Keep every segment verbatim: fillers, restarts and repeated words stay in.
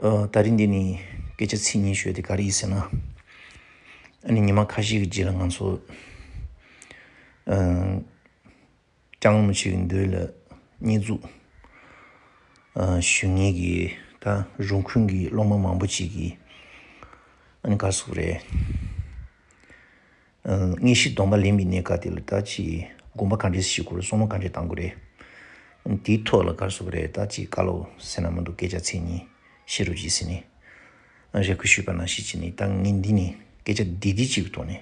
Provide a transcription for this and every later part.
ཨ། ད་རིང་འདི་ནི་སྐད་ཆ་ཚིག་གཉིས་ཤོད་དེ་ག་རེ་ཡིན་ཟེར་ན། ཨ་ནི་ཉི་མ་ཁ་ཤས་ཀྱི་རྗེས་ལ་ང་ཚོ་ཨ་ལྕང་ལོ་ཆེ་གི་མདུན་ལ་བསྙེན་རྫོགས་ཨ་ཞུ་མཁན་གྱི་ད་རུ་ཁུངས་ཀྱི་སློབ་མ་མང་པོ་ཅིག་གིས་ཨ་ནི་ག་རེ་ཟེར་དགོས་རེད། ཨ། དངོས་གཞི་སྡོམ་པ་ལེན་པའི་གནས་སྐབས་དེ་ལ་ད་ཅི་དགོངས་པ་ག་འདྲས་ཞུ་དགོས་རེད། བསམ་བློ་ག་འདྲས་གཏང་དགོས་རེད། དེའི་ཐོག་ལ་ག་རེ་ཟེར་དགོས་རེད། ད་ཅི་བཀའ་སློབ་ཟེར་ན་མི་འདུག་སྐད་ཆ་ཚིག་གཉིས་བཤད་རོགས་གྱིས་ཟེར་ནས་རེ་སྐུལ་ཞུས་པ་ནང་བཞིན་བྱས་ནས། ད་ངས་འདི་ནས་སྐད་ཆ་བདེ་བདེ་ཅིག་གི་ཐོག་ནས་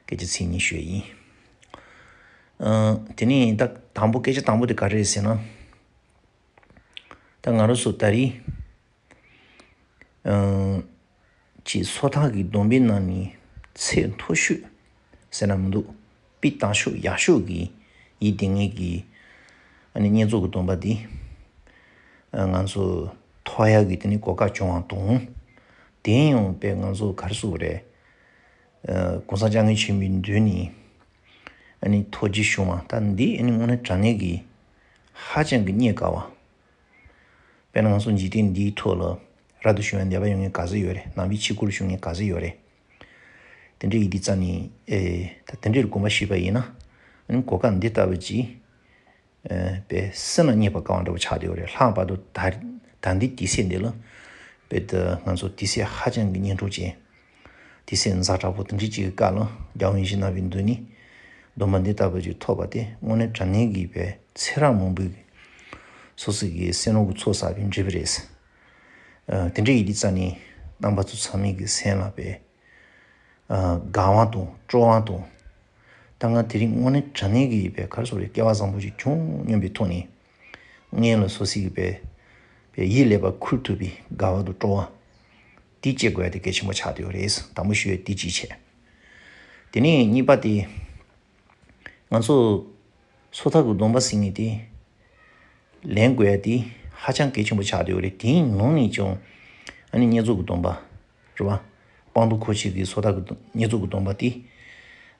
སྐད་ཆ་ཚིག་གཉིས་ཤོད་ཡིན། ཨ། དེ་ནས་ད་དང་པོ་སྐད་ཆ་དང་པོ་དེ་ག་རེ་རེད་ཟེར་ན། ད་ང་རང་ཚོ་ད་རེས་ཨ་ཅིག་སོ་ཐར་གྱི་སྡོམ་པའི་ནང་ནས་ཚད་མཐོ་ཤོས་ཟེར་ན་མི་འདུག་དཔེ་དག་ཤོས་ཡག་ཤོས་ཀྱི་ཡིན་དེ་ངེད་ཀྱི་ཨ་ནི་བསྙེན་རྫོགས་ཀྱི་སྡོམ་པ་འདི། ཨ། ང་ཚོ་ཐོབ་ཡག་གི་དེ་ནི་གོ་སྐབས་བྱུང་བ་དང་། དེ་ཡང་དཔེ་ང་ཚོ་ག་རེ་ཟེར་དགོས་རེད། ཨ། གོང་ས་སྐྱབས་མགོན་ཆེན་པོའི་མདུན་ནས་ཨ་ནི་ཐོབ་རྒྱུ་བྱུང་བ་ད་འདི་ཨ་ནི་དངོས་གནས་དྲང་གནས་ཀྱི་ཧ་ཅང་གི་རྙེད་དཀའ་བ། དཔེར་ན་ང་ཚོ་འཇིག་རྟེན་འདིའི་ཐོག་ལ་རབ་ཏུ་བྱུང་བའི་འདོད་པ་ཡོད་མཁན་ག་ཚོད་ཡོད་རེད། ནང་པའི་ཆོས་སྐོར་ཞུ་མཁན་ག་ཚོད་ཡོད་རེད། དེ་འདྲ་ཡིན་དུས་ཙང་ནས། ཨེ། ད་དེ་འདྲའི་དགོངས་པ་བཞེས་པ་ཡིན་ན། ཨ་ནི་གོ་སྐབས་འདི་ལྟ་བུ་ཅིག་ཨེ། དཔེ་སྲིད་ན་རྙེད་པ་དཀའ་བ་འདྲ་བོ་ཆགས་བསྡད་ཡོད་རེད། ལྷག་པར་དུ་ད་ད་ལྟའི་དུས་ཚོད་འདི་ལ། དཔེ་ད་ང་ཚོ་དུས་ཚོད་ཧ་ཅང་གི་གཉེན་སྒྲིག་ཅན། དུས་ཚོད་ཛ་དྲག་པོ་དེ་འདྲ་ཅིག་གི་སྐབས་ལ་རྒྱལ་བ་ཡིད་བཞིན་ནོར་བུའི་མདུན་ནས་སྡོམ་པ་འདི་ལྟ་བུ་ཅིག་ཐོབ་པ་དེ་དངོས་གནས་དྲང་གནས་ཀྱི་དཔེ་ཚེ་རབས་མང་པོའི་སོ་སོ་གི་སེམས་ནང་གི་ཚོགས་བསགས་པའི་འབྲས་བུ་རེད། ཨ། དེ་འདྲ་ཡིན་དུས་ཙང་ནས་རྣམ་པ་ཚོ་ཚང་མའི་གི་སེམས་ལ་དཔེ་ཨ་དགའ་བ་དང་སྤྲོ་བ་དང་། ད་ང་དེ་རིང་དངོས་གནས་དྲང་གནས་ཀྱི་དཔེ་ག་རེ་ཟེར་དགོས་རེད། སྐལ་བ་བཟང་པོ་ཅིག་བྱུང་སྙམ་པའི་ཐོག་ནས། སྔོན་ལ་སོ་སོའི་གི་དཔེ་དཔེ་ཡིད་ལ་དཔེ་འཁུར་ཐུབ་པའི་དགའ་བ་དང་སྤྲོ་བ་དེ་སྐྱེ་དགོས་ཡ་དེ་གལ་ཆེན་པོ་ཆགས་བསྡད་ཡོད་རེད། དང་པོ་ཞུ་ཡ་དེ་གཅིག་བྱས། དེ་ནས་གཉིས་པ་དེ། ང་ཚོ་སོ་ཐར་གྱི་སྡོམ་པ་ཟེར་མཁན་དེ་ལེན་དགོས་ཡ་དེ་ཧ་ཅང་གལ་ཆེན་པོ་ཆགས་བསྡད་ཡོད་རེད། དེའི་ནང་ནས་ཀྱང་ཨ་ནི་བསྙེན་རྫོགས་ཀྱི་སྡོམ་པ་རེད་པ། སྤངས་རྟོགས་འཁོར་བཅས་ཀྱི་སོ་ཐར་གྱི་བསྙེན་རྫོགས་ཀྱི་སྡོམ་པ་དེ།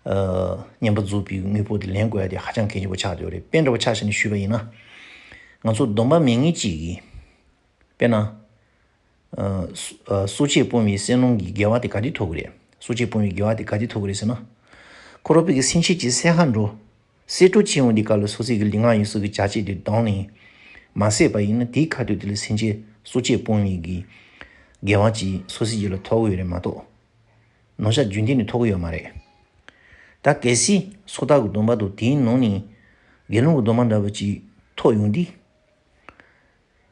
ཨ། བསྙེན་པར་རྫོགས་པའི་དངོས་པོ་དེ་ལེན་དགོས་ཡ་དེ་ཧ་ཅང་གལ་ཆེན་པོ་ཆགས་བསྡད་ཡོད་རེད། དཔེ་འདྲ་པོ་ཆ་བཞག་ནས་ཞུས་པ་ཡིན་ན། ང་ཚོ་སྡོམ་པ་མེད་མཁན་གཅིག་གིས། དཔེར་ན། ཨ། སྲོག་ཨ། སྲོག་གཅོད་སྤོང་བའི་བསོད་ནམས་ཀྱི་དགེ་བ་དེ་ག་དུས་ཐོབ་ཀྱི་རེད། སྲོག་གཅོད་སྤོང་བའི་དགེ་བ་དེ་ག་དུས་ཐོབ་ཀྱི་རེད་ཟེར་ན། ཁོ་རང་ཕ་གི་སེམས་ཅན་གྱི་སྲོག་ཁ་འགྲོ། གསོད་གྲོགས་བྱེད་འོང་དུས་སྐབས་ལ་སོ་སོའི་གི་ལུས་ངག་ཡིད་གསུམ་གྱི་བྱ་བྱེད་དེ་སྡོམ་ནས་མ་བསད་པ་ཡིན་ན། དེའི་ཁ་ཐུག་དེ་ལ་སེམས་ཅན་སྲོག་གཅོད་སྤོང་བའི་གི་དགེ་བ་ཅིག་སོ་སོའི་རྒྱུད་ལ་ཐོབ་ཀྱི་ཡོད་རེད་མ་གཏོགས། ནམ་ཞག་རྒྱུན་ལྡན་ནས་ཐོབ་ཀྱི་ཡོད་མ་རེད། ད་གལ་སྲིད་སོ་ཐར་གྱི་སྡོམ་པ་དང་དེའི་ནང་ནས་དགེ་སློང་གི་སྡོམ་པ་འདྲ་བ་ཅིག་ཐོབ་ཡོང་དུས།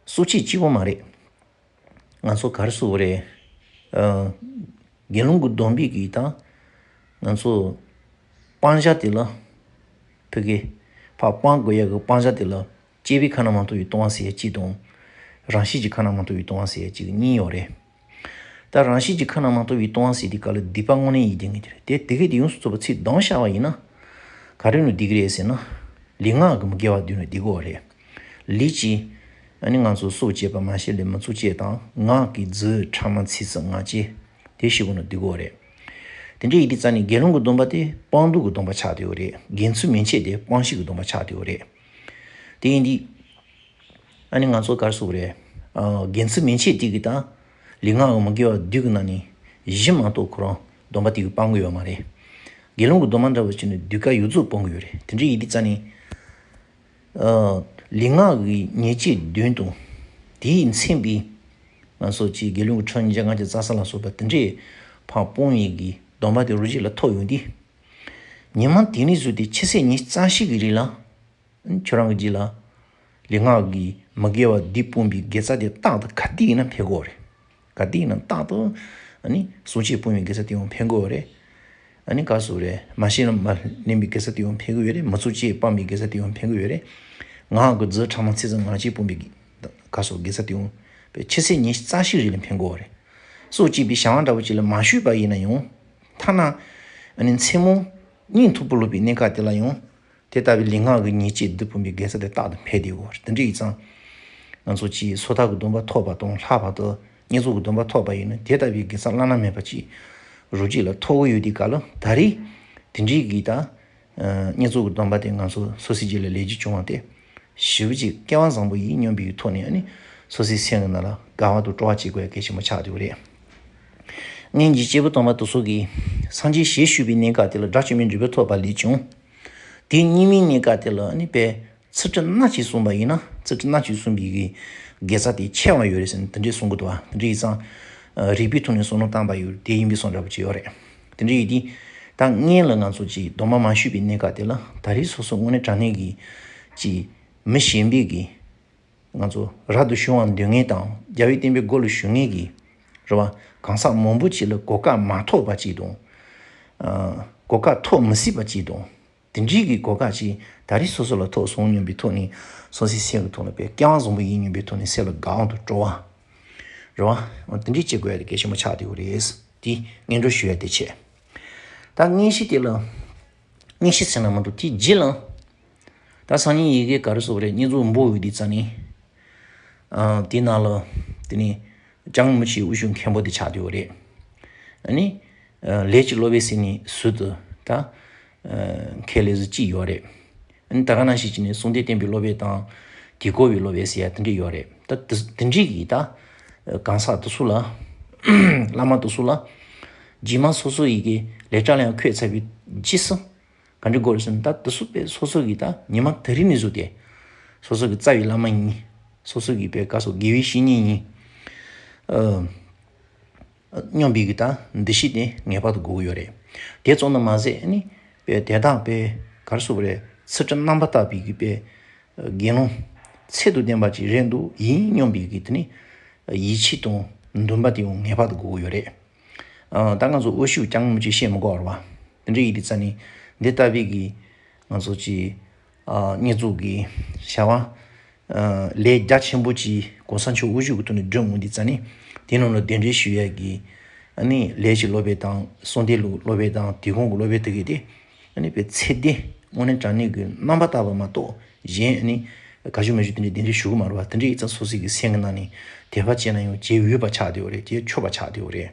སྲོག་གཅོད་གཅིག་པོ་མ་རེད། ང་ཚོ་ག་རེ་ཟེར་དགོས་རེད། ཨ། དགེ་སློང་གི་སྡོམ་པའི་གི་ད་ང་ཚོ་སྤང་བྱ་དེ་ལ་ཕ་གི་ཕར་སྤང་དགོས་ཡ་གི་སྤང་བྱ་དེ་ལ་སྤྱོད་པའི་ཁ་ན་མ་ཐོ་བའི་ལྟུང་བ་ཟེར་ཡ་གཅིག་དང་། རང་བཞིན་གྱི་ཁ་ན་མ་ཐོ་བའི་ལྟུང་བ་ཟེར་ཡ་གཅིག་གཉིས་ཡོད་རེད། ད་རང་བཞིན་གྱི་ཁ་ན་མ་ཐོ་བའི་ལྟུང་བ་ཟེར་དུས་སྐབས་ལ་སྡིག་པ་དངོས་གནས་ཡིན་དེ་ངེས་དེ་རེད། དེ་དེ་གི་དེ་ཡོངས་སུ་རྫོགས་པ་ཚིག་བསྡོམས་བཞག་པ་ཡིན་ན། ག་རེ་ནས་བསྡུས་ཀྱི་རེད་ཟེར་ན། ལུས་ངག་གི་མི་དགེ་བ་བསྡུས་ནས་བསྡུ་དགོས་པ་རེད། ལུས་ཀྱི། ཨ་ནི་ང་ཚོ་སྲོག་བཅད་པ་མ་བྱས་ལས་མི་ཚོགས་བཅད་དང་། ངག་གི་རྫུ་ཕྲ་མ་ཚིག་རྩུབ་ངག་བཅད་དེ་བཞི་པོ་ནས་བསྡུ་དགོས་པ་རེད། དེ་འདྲ་ཡིན་དུས་ཙང་ནས་དགེ་སློང་གི་སྡོམ་པ་དེ་སྤངས་བསྡུས་ཀྱི་སྡོམ་པ་ཆགས་བསྡད་ཡོད་རེད། དགེ་ཚུལ་མན་ཆད་དེ་སྤང་བྱའི་གི་སྡོམ་པ་ཆགས་བསྡད་ཡོད་རེད། དེ་ཡིན་དུས། ཨ་ནི་ང་ཚོ་ག་རེ་ཟེར་དགོས་རེད། ཨ། དགེ་ཚུལ་མན་ཆད་དེ་གི་དང་། ལུས་ངག་གི་མི་དགེ་བ་བསྡུས་ཀྱི་ནང་ནས་བཞི་མ་གཏོགས་ཁོ་རང་སྡོམ་པ་དེ་གི་སྤང་གི་ཡོད་མ་རེད། དགེ་སློང་གི་སྡོམ་པ་འདྲ་བོ་བྱས་ནས་བསྡུས་ཀ་ཡོངས་རྫོགས་སྤང་གི་ཡོད་རེད། དེ་འདྲ་ཡིན་དུས་ཙང་ནས། ཨ། ལུས་ངག་གི་ཉེས་སྤྱོད་བདུན་དང་། དེས་མཚོན་པའི་ང་ཚོ་ཀྱི་དགེ་སློང་གི་ཁྲིམས་ཉིས་བརྒྱ་ལྔ་བཅུ་རྩ་གསུམ་ལ་སོགས་པ་དེ་འདྲས་ཕར་སྤོང་བའི་གི་སྡོམ་པ་དེ་རང་རྒྱུད་ལ་ཐོབ་ཡོང་དུས། ཉི་མ་དེ་ནས་བཟུང་སྟེ་ཆུ་ཚོད་ཉི་ཤུ་རྩ་བཞི་གི་རིང་ལ། ཁྱོད་རང་གི་རྒྱུད་ལ་ལུས་ངག་གི་མི་དགེ་བ་བདུན་སྤོང་བའི་དགེ་རྩ་དེ་རྟག་ཏུ་ག་དུས་ཡིན་ན་འཕེལ་གྱི་ཡོད་རེད། ག་དུས་ཡིན་ན་རྟག་ཏུ་ཨ་ནི་སྲོག་གཅོད་སྤོང་བའི་དགེ་རྩ་དེ་ཡང་འཕེལ་གྱི་ཡོད་རེད། ཨ་ནི་ག་རེ་ཟེར་དགོས་རེད། མ་བྱིན་ལེན་པའི་དགེ་རྩ་དེ་ཡང་འཕེལ་གྱི་ཡོད་རེད། མི་ཚོགས་བཅས་སྤང་བའི་དགེ་རྩ་དེ་ཡང་འཕེལ་གྱི་ཡོད་རེད། ངག་གི་རྫུ་ཕྲ་མ་ཚིག་རྩུབ་ངག་བཅད་སྤོང་བའི་གི་ག་རེ་ཟེར་དགོས་རེད། དགེ་རྩ་དེ་ཡང་ཆུ་ཚོད་ཉི་ཤུ་རྩ་བཞི་རིང་ལ་འཕེལ་གྱི་ཡོད་རེད། སྲོག་གཅོད་པའི་བྱ་བ་འདྲ་བོ་ཅིག་ལ་མ་ཞུགས་པ་ཡིན་ན་ཡང་། ཐ་ན་ཨ་ནི་མཚན་མོ་གཉིད་མཐུག་པོ་ལོག་པའི་གནས་སྐབས་དེ་ལ་ཡང་། དེ་ལྟ་བུའི་ལུས་ངག་གི་ཉེས་སྤྱོད་བདུན་སྤོང་བའི་དགེ་རྩ་དེ་རྟག་ཏུ་འཕེལ་བསྡད་ཡོད་རེད། དེ་འདྲ་ཡིན་ཙང་། ང་ཚོ་ཀྱིས་སོ་ཐར་གྱི་སྡོམ་པ་ཐོབ་པ་དང་། ལྷག་པར་དུ་བསྙེན་རྫོགས་ཀྱི་སྡོམ་པ་ཐོབ་པ་ཡིན་ན། དེ་ལྟ་བུའི་དགེ་རྩ་བླ་ན་མེད་པ་ཅིག་རང་རྒྱུད་ལ་ཐོབ་ཀྱི་ཡོད་དུས་སྐབས་ལ། ད་རེས་དེ་འདྲའི་གི་ད་བསྙེན་རྫོགས་ཀྱི་སྡོམ་པ་དེ་ང་ཚོ་སོ་སོའི་རྒྱུད་ལ་ལེགས་སྒྱུར་བྱུང་བ་དེ་ཞེ་པོ་ཅིག་སྐལ་བ་བཟང་པོ་ཡིན་སྙམ་པའི་ཐོག་ནས། ཨ་ནི་ སོ་སོའི་སེམས་ཀྱི་ནང་ལ་དགའ་བ་དང་སྤྲོ་བ་སྐྱེ་དགོས་ཡ་གལ་ཆེན་པོ་ཆགས་བསྡད་ཡོད་རེད། སྔོན་གྱི་སྐྱེས་བུ་དམ་པ་དེ་ཚོ་གིས་སངས་རྒྱས་ཞེས་ཞུས་པའི་གནས་སྐབས་དེ་ལ་དགྲ་བཅོམ་པའི་འབྲས་བུ་ཐོབ་པ་ལས་ཀྱང་། དེ་གཉིས་མེད་གནས་སྐབས་དེ་ལ་ནི་དཔེ་ཚུལ་ཁྲིམས་སྣ་གཅིག་བསྲུངས་པ་ཡིན་ན། ཚུལ་ཁྲིམས་སྣ་གཅིག་བསྲུངས་པའི་གི་དགེ་རྩ་དེ་ཆེ་བ་ཡོད་རེད་ཟེར་ནས་དེ་འདྲས་གསུང་གི་འདུག་བ། དེ་འདྲས་ཡིན་ཙང་། རིགས་པའི་ཐོག་ནས་བསམ་བློ་བཏང་པ་ཡོད་དེ་ཡིན་པའི་བསམ་འདྲ་པོ་ཅིག་ཡོད་རེད། དེ་འདྲས་ཡིན་དུས། ད་སྔོན་ལ་ང་ཚོ་ཅིག་སྡོམ་པ་མ་ཞུས་པའི་གནས་སྐབས་དེ་ལ་ད་རེས་སོ་སོ་དངོས་གནས་དྲང་གནས་ཀྱི་ཅིག་མི་གཞན་པའི་གི་ང་ཚོ་རབ་ཏུ་བྱུང་བར་འདོད་མཁན་དང་རྒྱལ་བའི་བསྟན་པའི་སྒོ་ལ་ཞུགས་མཁན་གྱི་རེད་བ། གང་ཟག་མང་པོ་ཅིག་ལ་གོ་སྐབས་མ་ཐོབ་པ་ཅིག་དང་། ཨ། གོ་སྐབས་ཐོབ་མི་སྲིད་པ་ཅིག་དང་། དེ་འདྲའི་གི་གོ་སྐབས་ཅིག་ད་རེས་སོ་སོ་ལ་ཐོབ་སོང་སྙམ་པའི་ཐོག་ནས། སོ་སོའི་སེམས་ཀྱི་ཐོག་ལ་དཔེ་སྐལ་བ་བཟང་པོ་ཡིན་སྙམ་པའི་ཐོག་ནས་སེམས་ལ་དགའ་བ་དང་སྤྲོ་བ་རེད་བ། དེ་འདྲའི་བྱེད་དགོས་ཡ་དེ་གལ་ཆེན་པོ་ཆགས་བསྡད་ཡོད་རེད། དེ་སྔོན་འགྲོ་ཞུ་ཡ་དེ་བྱས། ད་དངོས་གཞི་དེ་ལ། དངོས་གཞི་ཟེར་ན་མ་གཏོགས་དེའི་རྗེས་ལ། ད་སང་ཉིན་ཡི་གེ་ག་རེ་ཟེར་དགོས་རེད། བསྙེན་རྫོགས་འབུལ་འོས་དེ་རྩ་ནས། ཨ། དེ་ནང་ལ་དེ་ནི་ལྕང་མུ་ཆེའི་དབུ་བཞུགས་མཁན་པོ་དེ་ཆགས་བསྡད་ཡོད་རེད། ཨ་ནི། ཨ། ལས་ཀྱི་སློབ་དཔོན་ཟེར་ནས་ཟུར་དུ་ད། ཨ། མཁས་ལས་ཟུར་གཅིག་ཡོད་རེད། ཨ་ནི་ད་ག་ནང་བཞིན་བྱས་ནས་གསུང་སྟེ་བསྟན་པའི་སློབ་དཔོན་དང་། དུས་འཁོར་བའི་སློབ་དཔོན་ཟེར་ཡ་དེ་འདྲ་ཡོད་རེད། ད་དེ་དེ་འདྲའི་གི་ད་གང་ཟག་དེ་ཚོ་ལ། བླ་མ་དེ་ཚོ་ལ་རྗེས་མ་སོ་སོ་ཡི་གེ་ལས་གྲྭ་ལ་ཡང་འཁོད་ཚར་བའི་རྗེས་སུ། ག་འདྲ་དགོས་རེད་ཟེར་ན། ད་དེ་ཚོ་དཔེ་སོ་སོ་གི་ད་ཉི་མ་དེ་རིང་ནས་བཟུང་སྟེ། སོ་སོ་གི་རྩ་བའི་བླ་མ་ཡིན། སོ་སོ་གི་དཔེ་ག་སོ་དགེ་བའི་བཤེས་གཉེན་ཡིན། ཨ། སྙམ་པའི་གི་ད་འདུ་ཤེས་དེ་ངེས་པར་དུ་དགོས་ཀྱི་ཡོད་རེད། དེ་ཙམ་དུ་མ་ཟད་ནི། དཔེ་དེ་དག་དཔེ་ག་རེ་ཟེར་དགོས་རེད། ཚུལ་ཁྲིམས་རྣམ་པར་དག་པའི་གི་དཔེ། དགེ་སློང་ཚད་དང་ལྡན་པ་ཅིག་རེད་འདུག་ཡིན་སྙམ་པའི་གི་དེ་ནི་ཡིད་ཆེས་དང་འདུན་པ་དེ་ཡང་ངེས་པར་དུ་དགོས་ཀྱི་ཡོད་རེད། ཨ། ད་ང་ཚོ་དབུ་བཞུགས་ལྕང་མུ་ཆེ་བཤད་མི་དགོས་རེད་བ། དེ་འདྲ་ཡིན་དུས་རྩ་ནས་འདི་ལྟ་བུའི་གི་ང་ཚོ་ཅིག་ཨ། བསྙེན་རྫོགས་ཀྱི་བྱ་བ། ཨ། ལས་རྒྱ་ཆེན་པོ་ཅིག་གོང་ས་མཆོག་དབུ་བཞུགས་ཀྱི་ཐོག་ནས་སྒྲུབ་འོང་དུས་རྩ་ནས། དེ་ནང་ལ་གདན་འདྲེན་ཞུ་ཡས་ཀྱི། ཨ་ནི་ལས་ཀྱི་སློབ་དཔོན་དང་། གསུང་སྟེ་སློབ་དཔོན་དེ་གས་དེ། དུས་འཁོར་གྱི་སློབ་དཔོན་དེ་གས་དེ། ཨ་ནི་དཔེ་ཚད་ལྡན་དངོས་གནས་དྲང་གནས་ཀྱི་རྣམ་པར་དག་པ་མ་གཏོགས་གཞན་ཨ་ནི་ག་ཞུ་མ་ཞུ་དེ་འདྲའི་གདན་འདྲེན་ཞུ་གི་མ་རེད་བ། དེ་འདྲ་ཡིན་ཙང་སོ་སོའི་གི་སེམས་ཀྱི་ནང་ནས་དད་པ་བྱས་ན་ཡང་བྱེད་འོས་པ་ཆགས་བསྡད་ཡོད་རེད། བྱེད་ཆོག་པ་ཆགས་བསྡད་ཡོད་རེད།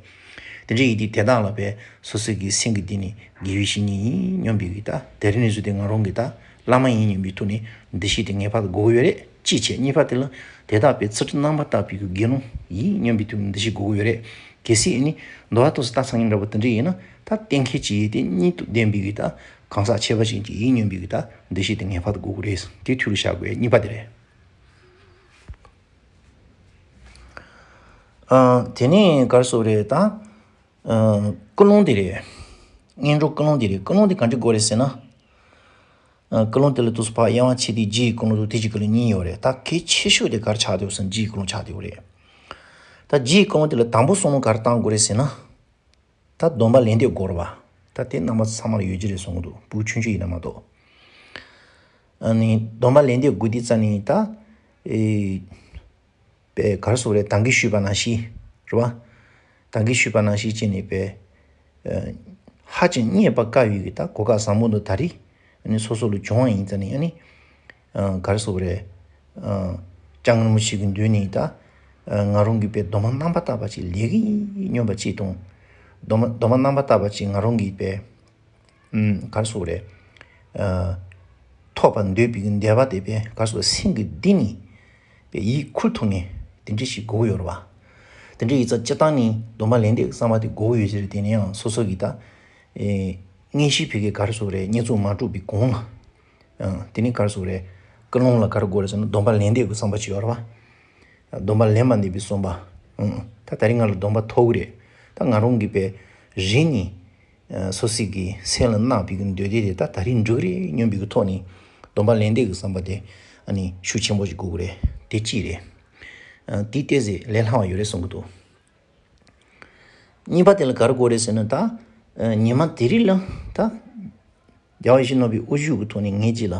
དེ་འདྲ་ཡིན་དུས་དེ་དག་ལ་དཔེ་སོ་སོའི་གི་སེམས་ཀྱི་གཏིང་ནས་དགེ་བའི་བཤེས་གཉེན་ཡིན་སྙམ་པའི་གི་ད་དེ་རིང་ནས་བཟུང་སྟེ་ང་རང་གི་ད་བླ་མ་ཡིན་སྙམ་པའི་ཐོག་ནས་འདུ་ཤེས་དེ་ངེས་པར་དུ་དགོས་ཀྱི་ཡོད་རེད། གཅིག་བྱས། གཉིས་པ་དེ་ལ་དེ་དག་དཔེ་ཚུལ་ཁྲིམས་རྣམ་པར་དག་པའི་གི་དགེ་སློང་ཡིན་སྙམ་པའི་ཐོག་ནས་འདུ་ཤེས་དགོས་ཀྱི་ཡོད་རེད། གལ་སྲིད་ཨ་ནི་མདོ་སྡེ་ཐོག་སོ་ད་སང་ཉིན་འདྲ་པོ་དེ་འདྲ་ཡིན་ན། ད་གཏན་འཁེལ་གྱི་ཡིན་ཏེ་གཉིས་དང་ལྡན་པའི་གི་ད་གང་ཟག་ཁྱད་པར་ཅན་ཅིག་ཡིན་སྙམ་པའི་གི་ད་འདུ་ཤེས་དེ་ངེས་པར་དུ་དགོས་ཀྱི་རེད། དེ་ཐུགས་ལ་བཞག་དགོས། གཉིས་པ་དེ་རེད། ཨ། དེ་ནས་ག་རེ་ཟེར་དགོས་རེད་ད། ཨ། ཀུན་སློང་དེ་རེད། སྔོན་འགྲོ་ཀུན་སློང་དེ་རེད། ཀུན་སློང་དེ་ག་འདྲ་དགོས་རེད་ཟེར་ན། ཨ། ཀུན་སློང་དེ་ལ་དུས་སུ་ཕར་དབྱེ་བ་ཕྱེ་སྟེ་རྒྱུའི་ཀུན་སློང་དང་དེ་བཞིན་ཀུན་སློང་གཉིས་ཡོད་རེད། ད་གལ་ཆེ་ཤོས་དེ་ག་རེ་ཆགས་འདུག་ཟེར་ན་རྒྱུའི་ཀུན་སློང་ཆགས་བསྡད་ཡོད་རེད། ད་རྒྱུའི་ཀུན་སློང་དེ་ལ་དང་པོ་བསམ་བློ་ག་རེ་བཏང་དགོས་རེད་ཟེར་ན། ད་སྡོམ་པ་ལེན་འདོད་དགོས་རེད་བ། ད་དེ་རྣམ་པ་ཚང་མ་ལ་ཡོད་ཀྱི་རེད་བསམ་གྱི་འདུག་ཕྲུ་གུ་ཆུང་ཆུང་ཡིན་ན་མ་གཏོགས། ཨ་ནི་སྡོམ་པ་ལེན་འདོད་དགོས་དུས་རྩ་ནས་ད། ཨེ། པའི་ག་རེ་ཟེར་དགོས་རེད། ད་གིན་ཞུས་པ་ནང་བཞིན་རེད་བ། ད་གིན་ཞུས་པ་ནང་བཞིན་བྱས་ནས་པའི། ཨ། ཧ་ཅང་རྙེད་པར་དཀའ་བའི་གི་ད་གོ་སྐབས་བཟང་པོ་འདི་ད་རེས་ཨ་ནི་སོ་སོ་ལ་བྱུང་བ་ཡིན་ཙང་ནི། ཨ་ནི། ཨ། ག་རེ་ཟེར་དགོས་རེད། ཨ། ལྕང་རིན་པོ་ཆེ་གི་མདུན་ནས་ད། ཨ། ང་རང་གིས་པའི་སྡོམ་པ་རྣམ་པར་དག་པ་ཅིག་ལེན་གྱི་ཡིན་སྙམ་པ་ཅིག་དང་། སྡོམ་པ་སྡོམ་པ་རྣམ་པར་དག་པ་ཅིག་ང་རང་གིས་པའི། ཨུམ། ག་རེ་ཟེར་དགོས་རེད། ཨ། ཐོབ་པར་འདོད་པའི་གི་འདོད་པ་དེ་པའི་ག་རེ་ཟེར་དགོས་རེད། སེམས་ཀྱི་གཏིང་ནས་པའི་ཡིད་ཁུར་ཐུབ་མཁན་དེ་འདྲ་ཞིག་དགོས་ཀྱི་ཡོད་རེད་བ། དེ་འདྲ་ཡིན་ཙང་སྤྱིར་བཏང་ནས་སྡོམ་པ་ལེན་འདོད་ཀྱི་བསམ་པ་དེ་དགོས་ཀྱི་ཡོད་ཟེར། དེ་ནས་ཡང་སོ་སོ་གི་ད། ཨེ། དངོས་གཞི་ཕ་གི་ག་རེ་ཟེར་དགོས་རེད། བསྙེན་རྫོགས་མ་གྲུབ་པའི་གོང་ལ། ཨ། དེ་ནས་ག་རེ་ཟེར་དགོས་རེད། ཀུན་སློང་ལ་ག་རེ་དགོས་རེད་ཟེར་ན། སྡོམ་པ་ལེན་འདོད་ཀྱི་བསམ་པ་ཅིག་ཡོད་རེད་བ། སྡོམ་པ་ལེན་པར་འདོད་པའི་བསམ་པ། ཨང་། ད་ད་རེས་ང་ལ་སྡོམ་པ་ཐོབ་ཀྱི་རེད། ད་ང་རང་གིས་པའི་རིང་ནས། ཨ། སོ་སོ་གི་སེམས་ལ་གནག་པའི་གི་འདོད་བདེ་དེ་ད་ད་རེས་འགྲུབ་ཀྱི་རེད་སྙམ་པའི་གི་ཐོག་ནས་སྡོམ་པ་ལེན་འདོད་ཀྱི་བསམ་པ་དེ་ཨ་ནི་ཤུགས་ཆེན་པོ་ཞིག་དགོས་ཀྱི་རེད། དེ་གཅིག་རེད། ཨ། དེ་ཏོག་ཙམ་ལས་སླ་བ་ཡོད་རེད་བསམ་གྱི་འདུག་གཉིས་པ་དེ་ལ་ག་རེ་དགོས་རེད་ཟེར་ན། ད། ཨ། ཉི་མ་དེ་རིང་ལ་ད། རྒྱལ་བ་ཡིད་བཞིན་ནོར་བུའི་དབུ་བཞུགས་ཀྱི་ཐོག་ནས་ངེད་ཅག་ལ།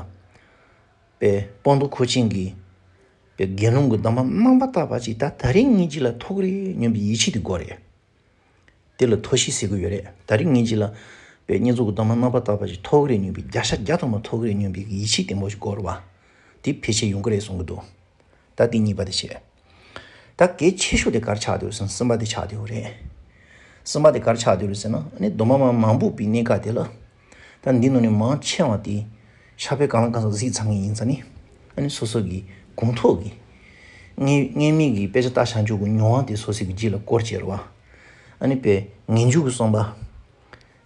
པའི་སྤངས་རྟོགས་མཁན་ཆེན་གྱི། པའི་དགེ་སློང་གི་སྡོམ་པ་རྣམ་པར་དག་པ་ཅིག་ད་ད་རེས་ངེད་ཅག་ལ་ཐོབ་ཀྱི་རེད་སྙམ་པའི་ཡིད་ཆེས་དེ་དགོས་རེད། དེ་ལ་ཐོབ་ཤེས་ཟེར་གྱི་ཡོད་རེད། ད་རེས་ངེད་ཅག་ལ་པའི་བསྙེན་རྫོགས་ཀྱི་སྡོམ་པ་རྣམ་པར་དག་པ་ཅིག་ཐོབ་ཀྱི་རེད་སྙམ་པའི། བརྒྱ་ཆ་བརྒྱ་ཐམ་པ་ཐོབ་ཀྱི་རེད་སྙམ་པའི་ཡིད་ཆེས་བརྟན་པོ་ཞིག་དགོས་རེད་བ། དེ་ཕལ་ཆེར་ཡོང་གི་རེད་བསམ་གྱི་འདུག་ད་དེ་གཉིས་པ་དེ་བྱས། ད་གལ་ཆེ་ཤོས་དེ་ག་རེ་ཆགས་བསྡད་ཡོད་ཟེར་ན་གསུམ་པ་དེ་ཆགས་བསྡད་ཡོད་རེད། གསུམ་པ་དེ་ག་རེ་ཆགས་བསྡད་ཡོད་ཟེར་ན། ཨ་ནི་སྡོམ་པ་མ་མ་འབུལ་བའི་གནས་སྐབས་དེ་ལ། ད་འདི་ནང་ནས་མང་ཆེ་བ་དེ་ཕྱག་དཔེ་གང་ལ་གང་འཚམ་གཟིགས་ཚར་མཁན་ཡིན་ཙང་ནི། ཨ་ནི་སོ་སོ་གི་གོང་ཐོག་གི་ ངེས་ངེས་མེད་ཀྱི་དཔེ་ཆ་ལྟ་བྱང་ཆུབ་ཀྱི་མྱོང་བ་དེ་སོ་སོའི་གི་རྒྱུད་ལ་སྐོར་བྱེད་རེད་བ། ཨ་ནི་དཔེ་ངེས་འབྱུང་གི་བསམ་པ།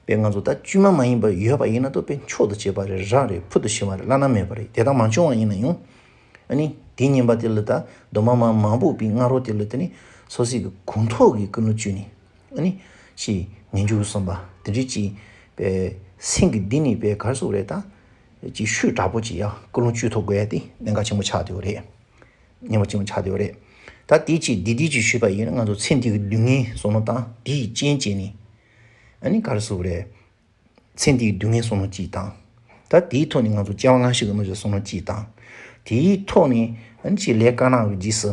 དཔེ་ང་ཚོ་ད་བཅོས་མ་མ་ཡིན་པ་ཡོད་པ་ཡིན་ན་ད་དཔེ་མཆོག་ཏུ་གཅེས་པ་རེད། རང་རེད། ཕུལ་དུ་ཕྱིན་པ་རེད། བླ་ན་མེད་པ་རེད། དེ་དག་མ་བྱུང་བ་ཡིན་ན་ཡང་། ཨ་ནི་དེ་ཉན་པ་དེ་ལ་ད་སྡོམ་པ་མ་མང་པོ་པའི་སྔ་རོལ་དེ་ལ་དེ་ནི་སོ་སོའི་གི་གོང་ཐོག་གི་ཀུན་སློང་བཅོས་ནས། ཨ་ནི་ཅིག་ངེས་འབྱུང་གི་བསམ་པ་དེ་འདྲ་ཅིག་དཔེ་སེམས་ཀྱི་གཏིང་ནས་དཔེ་ག་རེ་ཟེར་དགོས་རེད། ད་ཅིག་ཤུགས་དྲག་པོ་ཅིག་ཡ་ཀུན་སློང་བཅོས་ཐུབ་དགོས་ཡ་དེ་གནད་འགག་ཆེན་པོ་ཆགས་བསྡད་ཡོད་རེད། གནད་འགག་ཆེན་པོ་ཆགས་བསྡད་ཡོད་རེད། ད་དེ་ཅིག་འདི་འདི་ཅིག་ཞུས་པ་ཡིན་ན་ང་ཚོ་ཚེ་འདི་གི་སྡུག་བསྔལ་བསམ་བློ་བཏང་། དེ་ཡི་རྐྱེན་བྱས་ནས། ཨ་ནི་ག་རེ་ཟེར་དགོས་རེད། ཚེ་འདིའི་སྡུག་བསྔལ་བསམ་བློ་གཅིག་དང་། ད་དེའི་ཐོག་ནས་ང་ཚོ་སྐྱེ་བ་སྔ་ཕྱི་གི་རྣམ་གཞག་བསམ་བློ་གཅིག་དང་། དེའི་ཐོག་ནས་ཨ་ནི་ཅིག་ལས་དཀར་ནག་གི་རྗེས་སུ་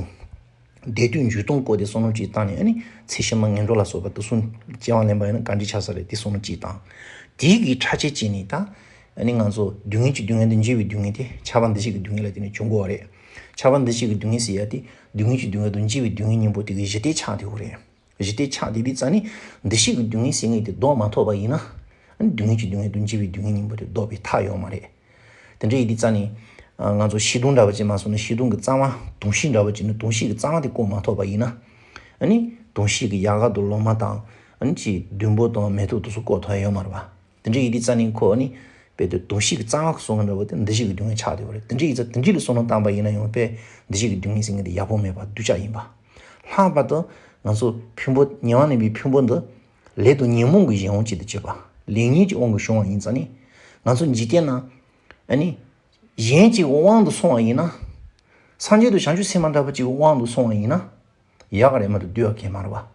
བདེ་སྡུག་འཇུག་སྟངས་སྐོར་དེ་བསམ་བློ་གཅིག་བཏང་ནས། ཨ་ནི་ཚེ་ཕྱི་མ་ངན་འགྲོ་ལ་སོགས་པ་དེ་གསུམ་སྐྱེ་བ་ལེན་པ་ཡིན་ན་ག་འདྲ་ཆགས་ས་རེད། དེ་བསམ་བློ་གཅིག་དང་། དེའི་གི་ཕྲ་ཕྱེད་བྱས་ནས་ད་ཨ་ནི་ང་ཚོ་སྡུག་བསྔལ་གྱི་སྡུག་བསྔལ་དང་བརྗེ་བའི་སྡུག་བསྔལ་དེ་ཆགས་པ་འདུ་བྱེད་ཀྱི་སྡུག་བསྔལ་ལ་བརྟེན་ནས་བྱུང་དགོས་པ་རེད། ཆགས་པ་འདུ་བྱེད་ཀྱི་སྡུག་བསྔལ་ཟེར་ཡ་དེ་སྡུག་བསྔལ་གྱི་སྡུག་བསྔལ་དང་བརྗེ་བའི་སྡུག་བསྔལ་གཉིས་པོ་དེ་གི་གཞི་དེ་ཆགས་བསྡད་ཡོད་རེད། གཞི་དེ་ཆགས་དེ་དེ་རྩ་ནི་འདུ་ཤེས་ཀྱི་སྡུག་བསྔལ་ཟེར་མཁན་དེ་ལྡོག་མ་ཐུབ་པ་ཡིན་ན། ཨ་ནི་སྡུག་བསྔལ་གྱི་སྡུག་བསྔལ་དང་བརྗེ་བའི་སྡུག་བསྔལ་གཉིས་པོ་དེ་ལྡོག་པའི་ཐབས་ཡོད་མ་རེད། དེ་འདྲ་ཡིན་དུས་རྩ་ནི། ང་ཚོ་ཤེས་ལྡན་འདྲ་བོ་ཅིག་མ་སོང་ན་ཤེས་ལྡན་གྱི་རྩ་བ། དོན་ཤེས་འདྲ་བོ་ཅིག་ནི་དོན་ཤེས་ཀྱི་རྩ་བ་དེ་བཀོད་མ་ཐུབ་པ་ཡིན་ན། ཨ་ནི་དོན་ཤེས་ཀྱི་ཡལ་ག་དང་ལོ་མ་དང་། ཨ་ནི་ཅིག་མདུན་པོ་དང་མེ་ཏོག་དེ་ཚོ་བཀོད་ཐུབ་ཡོད་མ་རེད་པ། དེ་འདྲ་ཡིན་དུས་རྩ་ནི་ཁོ་ནི་དཔེ་དེ་དོན་ཤེས་ཀྱི་རྩ་བ་སོང་བ་འདྲ་བོ་དེ་འདུ་བྱེད་ཀྱི་སྡུག་བསྔལ་ཆགས་བསྡད་པ་རེད། དེ་འདྲ་ཡིན་ཙང་དེ་འདྲ་ལ་བསམ་བློ་བཏང་པ་ཡིན་ན་ཡང་དཔེ་འདུ་བྱེད་ཀྱི་སྡུག་བསྔལ་ཟེར་མཁན་དེ་ཡག་པོ་མེད་པ་སྡུག་ཅག་ཡིན་པ། ལྷག་པར་དུ་ང་ཚོ་ཕུང་པོ་ཉེ་བར་གནས་པའི་ཕུང་པོ་འདི་ལས་དང་ཉོན་མོངས་ཀྱི་གཞན་དབང་ཅིག་ཏུ་གྱུར་པ། ལས་ཉོན་གྱི་དབང་གིས་བྱུང་བ་ཡིན་ཙང་ནི། ང་ཚོ་འཇིག་རྟེན་ན་ཨ་ནི་གཞན་གྱི་དབང་དུ་སོང་བ་ཡིན་ན། སངས་རྒྱས་དང་བྱང་ཆུབ་སེམས་དཔའ་འདྲ་པོ་ཅིག་གི་དབང་དུ་སོང་བ་ཡིན་ན། ཡག་ག་རེད་མ་གཏོགས་སྡུག་ག་གང་ཡང་མ་རེད་པ།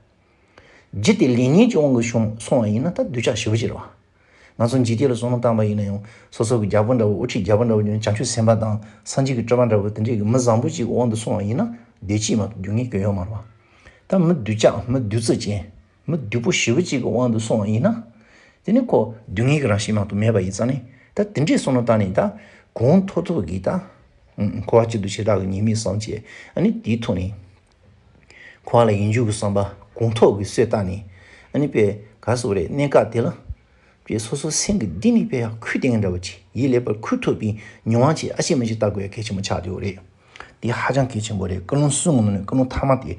རྒྱུ་དེ་ལས་ཉོན་གྱི་དབང་གིས་བྱུང་སོང་བ་ཡིན་ན་ད་སྡུག་ཅག་ཞེ་པོ་ཅིག་རེད་པ། ང་ཚོ་འཇིག་རྟེན་ལ་བསམ་བློ་བཏང་པ་ཡིན་ན་ཡང་སོ་སོ་གི་རྒྱལ་པོ་འདྲ་བོ། དབུ་ཁྲིད་རྒྱལ་པོ་འདྲ་བོ་ཡིན་ན། བྱང་ཆུབ་སེམས་དཔའ་དང་སངས་རྒྱས་ཀྱི་སྤྲུལ་པ་འདྲ་བོ་དེ་འདྲའི་གི་མི་བཟང་པོ་ཅིག་གི་དབང་དུ་སོང་བ་ཡིན་ན། བདེ་སྐྱིད་མ་གཏོགས་སྡུག་བསྔལ་གང་ཡང་ཡོད་མ་རེད་པ། ད་མི་སྡུག་ཅག་མི་བདུད་རྩི་ཅན། མི་སྡུག་པོ་ཞེ་པོ་ཅིག་གི་དབང་དུ་སོང་བ་ཡིན་ན། དེ་ནི་ཁོ་སྡུག་བསྔལ་གྱི་རང་བཞིན་མ་གཏོགས་མེད་པ་ཡིན་ཙང་ནི། ད་དེ་འདྲའི་བསམ་བློ་བཏང་ནས་ད་གང་ཐུབ་ཐུབ་ཀྱིས་ད། ཨུམ། འཁོར་བ་སྐྱིད་སྡུག་བྱེ་བྲག་གི་ཉེས་དམིགས་བསམ་བྱས། ཨ་ནི་དེའི་ཐོག་ནས་འཁོར་བ་ལ་ཡིད་འཇུག་གི་བསམ་པ་གང་ཐུབ་ཀྱིས་གསོས་བཏང་ནས། ཨ་ནི་དཔེ་ག་རེ་ཟེར་དགོས་རེད། གནས་སྐབས་དེ་ལ་དཔེ་སོ་སོ་སེམས་ཀྱི་གཏིང་ནས་དཔེ་ཡར་ཁུར་བསྡད་མཁན་འདྲ་བོ་ཅིག་ཡིད་ལེགས་པར་ཁུར་ཐུབ་པའི་མྱོང་བ་ཅིག་ཨ་ཤེས་མི་ཤེས་ལྟ་དགོས་ཡ་གལ་ཆེན་པོ་ཆགས་བསྡད་ཡོད་རེད། དེ་ཧ་ཅང་གལ་ཆེན་པོ་རེད། ཀུན་སློང་གསུམ་གྱི་ནང་ནས་ཀུན་སློང་ཐ་མ་དེ་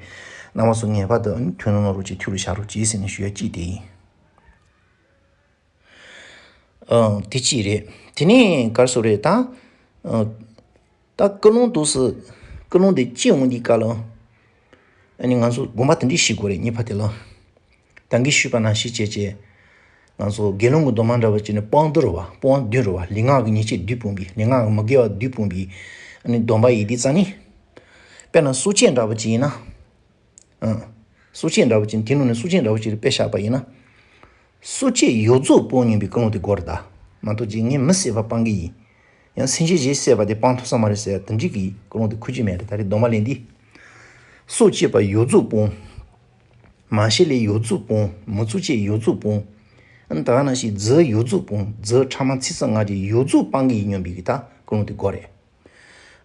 རྣམ་པ་ཚོ་ངེས་པར་དུ་ཨ་ནི་ཐུགས་ལ་བསྣམས་རོགས་གྱིས། ཐུགས་ལ་བཞག་རོགས་གྱིས་ཟེར་ནས་ཞུ་ཡ་གཅིག་དེ་ཡིན། ཨང་། དེ་གཅིག་རེད། དེ་ནས་ག་རེ་ཟེར་དགོས་རེད་ད། ཨང་། ད་ཀུན་སློང་དུས་སུ་ཀུན་སློང་དེ་སྐྱེ་འོང་དུས་སྐབས་ལ། ཨ་ནི་ང་ཚོ་དགོངས་པ་དེ་འདྲ་བཞེས་དགོས་རེད། གཉིས་པ་དེ་ལ། ད་གིན་ཞུས་པ་ནང་བཞིན་བྱས་བྱས། ང་ཚོ་དགེ་སློང་གི་སྡོམ་པ་འདྲ་བོ་བྱས་ནས་སྤང་བདུན་རེད་པ། སྤང་བདུན་རེད་པ། ལུས་ངག་གི་ཉེས་སྤྱོད་བདུན་སྤོང་བའི། ལུས་ངག་གི་མི་དགེ་བ་བདུན་སྤོང་བའི། ཨ་ནི་སྡོམ་པ་ཡིན་དུས་རྩ་ནི། དཔེར་ན་གསོ་དཔྱད་འདྲ་བོ་ཅིག་ཡིན་ན། ཨང་། གསོ་དཔྱད་འདྲ་བོ་ཅིག་དེའི་ནང་ནས་གསོ་དཔྱད་འདྲ་བོ་ཅིག་དཔེ་བཞག་པ་ཡིན་ན། གསོ་དཔྱད་ཡོངས་རྫོགས་སྤོང་སྙམ་པའི་ཀུན་སློང་དེ་དགོས་རེད་ད། མ་གཏོགས་ཅིག་ངས་མི་བསད་པ་སྤང་གི་ཡིན། ཡང་སེམས་ཅན་གཞན་བསད་པ་དེ་སྤང་ཐུབ་ས་མ་རེད་ཟེར་ཡ་དེ་འདྲའི་གི་ཀུན་སློང་དེ་འཁོར་གྱི་མེད་རེད། ད་རེས་སྡོམ་པ་ལེན་དུས། གསོ་དཔྱད་པ་ཡོངས་རྫོགས་སྤོང་། མ་བྱས་ལས་ཡོངས་རྫོགས་སྤོང་། མི་གཙོ་བྱས་ཡོངས་རྫོགས་སྤོང་། ཨ་ནི་ད་ག་ནང་བཞིན་རྫུ་ཡོངས་རྫོགས་སྤོང་། རྫུ་ཕྲ་མ་ཚིག་རྩུབ་ངག་འཁྱལ་ཡོངས་རྫོགས་སྤང་གི་ཡིན་སྙམ་པའི་གི་ད་ཀུན་སློང་དེ་དགོས་རེད།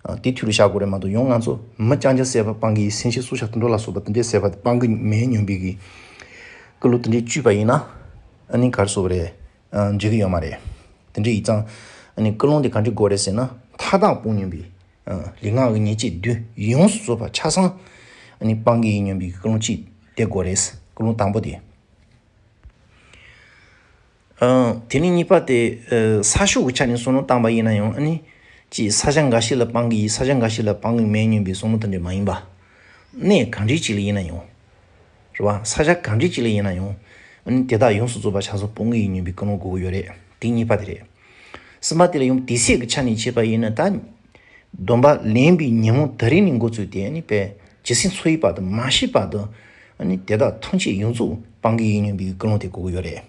ཨ། དེ་ཐུགས་ལ་བཞག་དགོས་རེད་མ་གཏོགས་ཡང་ང་ཚོ་མི་རྐྱང་རྐྱང་བསད་པ་སྤང་གི་ཡིན། སེམས་ཅན་སྲོག་ཆགས་དུད་འགྲོ་ལ་སོགས་པ་དེ་འདྲས་བསད་པ་དེ་སྤང་གི་མེད་སྙམ་པའི་གི་ཀུན་སློང་དེ་འདྲས་བཅོས་པ་ཡིན་ན། ཨ་ནི་ག་རེ་ཟེར་དགོས་རེད། ཨ། འགྲིག་གི་ཡོད་མ་རེད། དེ་འདྲས་ཡིན་ཙང་ཨ་ནི་ཀུན་སློང་དེ་ག་འདྲས་དགོས་རེད་ཟེར་ན། མཐའ་དག་སྤོང་སྙམ་པའི། ཨ། ལུས་ངག་གི་ཉེས་སྤྱོད་བདུན་ཡོངས་སུ་རྫོགས་པ་ཆ་ཚང་ཨ་ནི་སྤང་གི་ཡིན་སྙམ་པའི་ཀུན་སློང་གཅིག་དེ་དགོས་རེད། ཀུན་སློང་དང་པོ་དེ། ཨང་། དེ་ནས་གཉིས་པ་དེ། ཨ། ས་ཕྱོགས་ཀྱི་ཆ་ནས་བསམ་བློ་བཏང་པ་ཡིན་ན་ཡང་ཨ་ནི། ཅིག་ས་ཆ་འགའ་ཞིག་ལ་སྤང་གི་ཡིན། ས་ཆ་འགའ་ཞིག་ལ་སྤང་གི་མེད་སྙམ་པའི་བསམ་བློ་དེ་འདྲ་མ་ཡིན་པ། གནས་གང་འདྲ་ཅིག་ལ་ཡིན་ན་ཡང་། རེད་པ། ས་ཆ་གང་འདྲ་ཅིག་ལ་ཡིན་ན་ཡང་། ཨ་ནི་དེ་དག་ཡོངས་སུ་རྫོགས་པ་ཆ་ཚང་སྤོང་གི་ཡིན་སྙམ་པའི་ཀུན་སློང་དགོས་ཀྱི་ཡོད་རེད། དེ་གཉིས་པ་དེ་རེད། གསུམ་པ་དེ་ལ་ཡང་དེ་སྲིད་ཀྱི་ཆ་ནས་བྱས་པ་ཡིན་ན་ད། སྡོམ་པ་ལེན་པའི་ཉིན་མོ་དེ་རིང་ནས་འགོ་བཙུགས་ཏེ་ཨ་ནི་དཔེ་ཇི་སྲིད་འཚོ་ཡི་བར་དུ་མ་ཤི་བར་དུ་ཨ་ནི་དེ་དག་ཐམས་ཅད་ཡོངས་རྫོགས་སྤང་གི་ཡིན་སྙམ་པའི་ཀུན་སློང་དེ་དགོས་ཀྱི་ཡོད་རེད།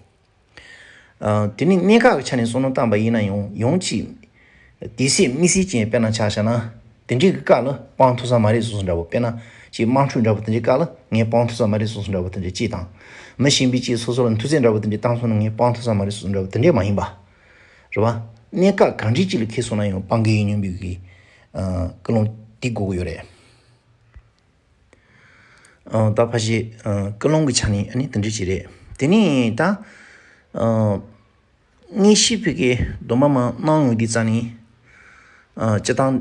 ཨ། དེ་ནས་གནས་སྐབས་ཀྱི་ཆ་ནས་བསམ་བློ་བཏང་པ་ཡིན་ན་ཡང་ཡང་ཅིག་དུས་ཚོད་དམིགས་བསལ་ཅན་དཔེར་ན་ཆ་བཞག་ན། དེ་འདྲའི་གི་སྐབས་ལ་སྤང་ཐུབ་ས་མ་རེད་བཟོ་བཟོ་འདྲ་བོ། དཔེར་ན་ཅིག་དམག་འཁྲུག་འདྲ་བོ་དེ་འདྲའི་སྐབས་ལ་ངས་སྤང་ཐུབ་ས་མ་རེད་བཟོ་བཟོ་འདྲ་བོ་དེ་འདྲ་ཅིག་དང་། མི་གཞན་པས་ཅིག་སོ་སོ་ལ་མཐུ་རྩལ་འདྲ་བོ་དེ་འདྲ་བཏང་སོང་ན་ངས་སྤང་ཐུབ་ས་མ་རེད་བཟོ་བཟོ་འདྲ་བོ་དེ་འདྲ་མ་ཡིན་པ། རེད་པ། གནས་སྐབས་གང་འདྲ་ཅིག་ལ་འཁེལ་སོང་ན་ཡང་སྤང་གི་ཡིན་སྙམ་པའི་གི། ཨ། ཀུན་སློང་དེ་དགོས་ཀྱི་ཡོད་རེད། ཨ། ད་ཕལ་ཆེར། ཨ། ཀུན་སློང་གི་ཆ་ནས་ཨ་ནི་དེ་འདྲ་ཅིག་རེད། དེ་ནས་ད། ཨ། དངོས་གཞི་བོད་ཀྱི་སྡོམ་པ་མར་གནང་ཡོང་དུས་ཙམ་ནས། ཨ། སྤྱིར་བཏང་།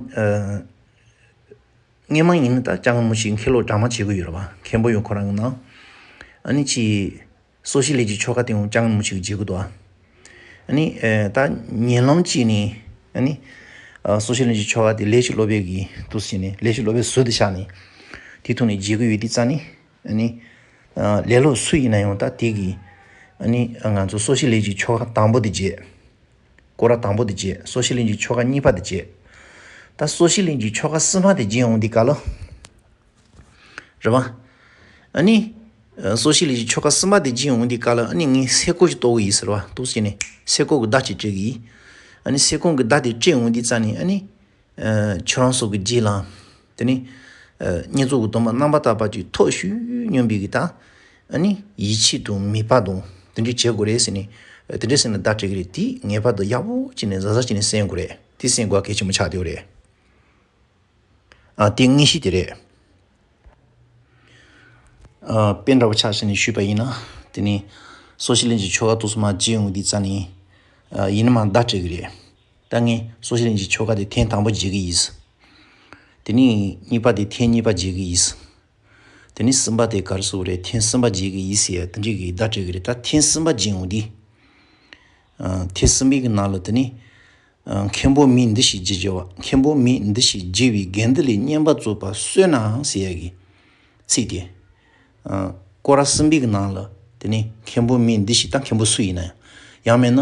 ཨ། སྔོན་མ་ཡིན་ན་ད་ལྕང་སྔོན་མོ་ཞིག་མཁན་སློབ་གྲངས་མང་བྱེད་ཀྱི་ཡོད་རེད་བ། མཁན་པོ་ཡོད་ཁོ་རང་གི་ནང་། ཨ་ནི་ཅི། སོ་བྱེད་ལས་ཀྱི་ཆོ་ག་དེ་ཡང་ལྕང་སྔོན་མོ་ཞིག་བྱེད་ཀྱི་འདུག་ཨ། ཨ་ནི་ཨེ་ད་ཉིན་ལམ་གཅིག་ནས་ཨ་ནི་ཨ་སོ་བྱེད་ལས་ཀྱི་ཆོ་ག་དེ་ལས་ཀྱི་སློབ་དཔོན་གྱིས་འདུག་ཟེར་ནས་ལས་ཀྱི་སློབ་དཔོན་ཟུར་དུ་བཞག་ནས་དེ་ཐོག་ནས་བྱེད་ཀྱི་ཡོད་དུས་ཙང་ནས། ཨ་ནི་ཨ་ལས་སློབ་སུ་ཡིན་ན་ཡང་ད་དེ་གིས་ཨ་ནི་ང་ཚོ་སོ་བྱེད་ལས་ཀྱི་ཆོ་ག་དང་པོ་དེ་བྱེད། སྐོར་ར་དང་པོ་དེ་བྱེད། སོ་བྱེད་ལས་ཀྱི་ཆོ་ག་གཉིས་པ་དེ་བྱེད། ད་སོ་བྱེད་ལས་ཀྱི་ཆོ་ག་གསུམ་པ་དེ་བྱེད་འོང་དུས་སྐབས་ལ། རེད་བ། ཨ་ནི། ཨ་སོ་བྱེད་ལས་ཀྱི་ཆོ་ག་གསུམ་པ་དེ་བྱེད་འོང་དུས་སྐབས་ལ་ཨ་ནི་ངས་སེ་གོལ་ཞིག་གཏོང་གི་ཡིན་ཟེར་བ་འདུག་ཟེར་ནས་སེ་གོལ་གྱི་བརྡ་ཅིག་སྤྲད་ཀྱི་ཡིན། ཨ་ནི་སེ་གོལ་གྱི་བརྡ་དེ་སྤྲད་འོང་དུས་ཙང་ནས་ཨ་ནི། ཨ་ཁྱོད་རང་ཚོ་གི་རྗེས་ལ། དེ་ནི། ཨ་བསྙེན་རྫོགས་ཀྱི་སྡོམ་པ་རྣམ་པར་དག་པ་ཅིག་ཐོབ་ཤོག་སྙམ་པའི་གི་ད། ཨ་ནི་ཡིད་ཆེས་དང་མོས་པ་དང་དེ་འདྲ་བྱེད་དགོས་རེད་ཟེར་ནས། ཨ་དེ་འདྲ་ཟེར་ནས་བརྡ་སྤྲད་ཀྱི་རེད། དེ་ངེས་པར་དུ་ཡག་པོ་བྱས་ནས་གཟབ་གཟབ་བྱས་ནས་གསན་དགོས་རེད། དེ་གསན་དགོས་གལ་ཆེན་པོ་ཆགས་བསྡད་ཡོད་རེད། ཨ་དེ་དངོས་གཞི་དེ་རེད། ཨ་དཔེ་འདྲ་པོ་ཆ་བཞག་ནས་ཞུས་པ་ཡིན་ན། དེ་ནི་སོ་བྱེད་ལས་ཀྱི་ཆོ་ག་དུས་སུ་མ་བྱེད་འོང་དུས་ཙང་ནས། ཨ་ཡིན་ན་མ་བརྡ་སྤྲད་ཀྱི་རེད། ད་ངས་སོ་བྱེད་ལས་ཀྱི་ཆོ་ག་དེ་ཐེངས་དང་པོ་བྱེད་ཀྱི་ཡིན། དེ་ནས་གཉིས་པ་དེ་ཐེངས་གཉིས་པ་བྱེད་ཀྱི་ཡིན། དེ་ནས་གསུམ་པ་དེ་ག་རེ་ཟེར་དགོས་རེད། ཐེངས་གསུམ་པ་བྱེད་ཀྱི་ཡིན་ཟེར་ཡ་དེ་འདྲའི་གི་བརྡ་སྤྲད་ཀྱི་རེད། ད་ཐེངས་གསུམ་པ་བྱེད་འོང་དུས། ཨ་ཐེངས་གསུམ་པའི་གི་ནང་ལ་དེ་ནས། ཨ་མཁན་པོ་མིང་འདི་ཞེས་བགྱི་བགྱི་བ། མཁན་པོ་མིང་འདི་ཞེས་བགྱི་བའི་དགེ་འདུན་ལས་བསྙེན་པར་རྫོགས་པ་གསོལ་ནའང་ཟེར་ཡ་གི་ཚིག་དེ། ཨ་སྐོར་ར་གསུམ་པའི་གི་ནང་ལ་དེ་ནས་མཁན་པོ་མིང་འདི་ཞེས་ད་མཁན་པོ་སུ་ཡིན་ན་ཡང་། ཡང་མིན་ན།